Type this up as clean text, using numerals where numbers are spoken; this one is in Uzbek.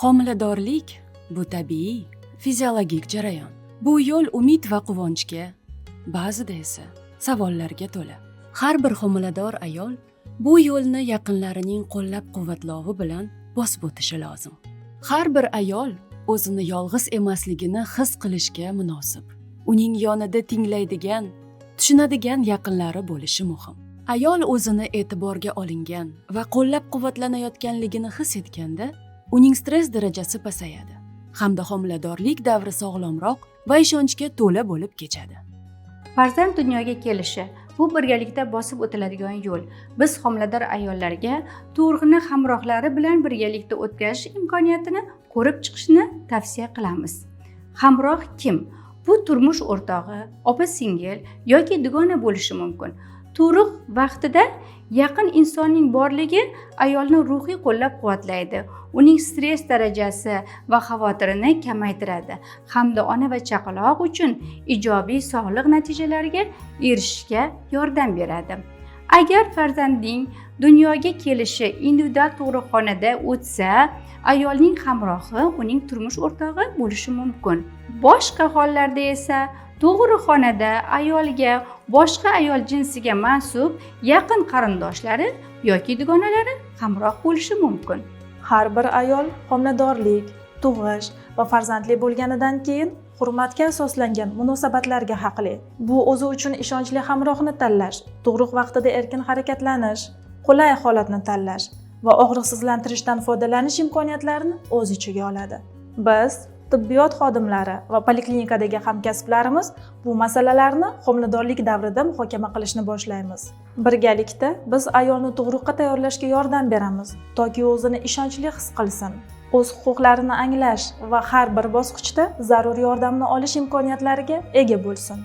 Homiladorlik bu tabiiy, fiziologik jarayon. Bu yo'l umid va quvonchga, ba'zida esa savollarga to'la. Har bir homilador ayol bu yo'lni yaqinlarining qo'llab-quvvatlovi bilan bosib o'tishi lozim. Har bir ayol o'zini yolg'iz emasligini his qilishga munosib. Uning yonida tinglaydigan, tushunadigan yaqinlari bo'lishi muhim. Ayol o'zini e'tiborga olingan va qo'llab-quvvatlanayotganligini his etganda, uning stress darajasi pasayadi hamda homiladorlik davri sog'lomroq va ishonchga to'la bo'lib kechadi. Farzand dunyoga kelishi bu birgalikda bosib o'tiladigan yo'l. Biz homilador ayollarga tug'ruqni hamrohlari bilan birgalikda o'tkazish imkoniyatini ko'rib chiqishni tavsiya qilamiz. Hamroh kim? Bu turmush o'rtog'i, opa-singil yoki dugona bo'lishi mumkin. Tug'ruq vaqtida yaqin insonning borligi ayolni ruhiy qo'llab-quvvatlaydi, uning stress darajasi va xavotirini kamaytiradi hamda ona va chaqaloq uchun ijobiy sog'liq natijalariga erishishga yordam beradi. Agar farzandning dunyoga kelishi individual tug'ruqxonada o'tsa, ayolning hamrohi uning turmush o'rtog'i bo'lishi mumkin. Boshqa hollarda esa tug'ruqxonada ayolga boshqa ayol jinsiga mansub yaqin qarindoshlari yoki dugonalari hamroh bo'lishi mumkin. Har bir ayol homiladorlik, tug'ish va farzandli bo'lganidan keyin hurmatga asoslangan munosabatlarga haqli. Bu o'zi uchun ishonchli hamrohni tanlash, tug'ruq vaqtida erkin harakatlanish, qulay holatni tanlash va og'riqsizlantirishdan foydalanish imkoniyatlarini o'z ichiga oladi. Biz tibbiyot xodimlari va poliklinikadagi hamkasblarimiz bu masalalarni homiladorlik davrida muhokama qilishni boshlaymiz. Birgalikda biz ayolni tug'ruqqa tayyorlashga yordam beramiz, toki o'zini ishonchli his qilsin, o'z huquqlarini anglash va har bir bosqichda zarur yordamni olish imkoniyatlariga ega bo'lsin.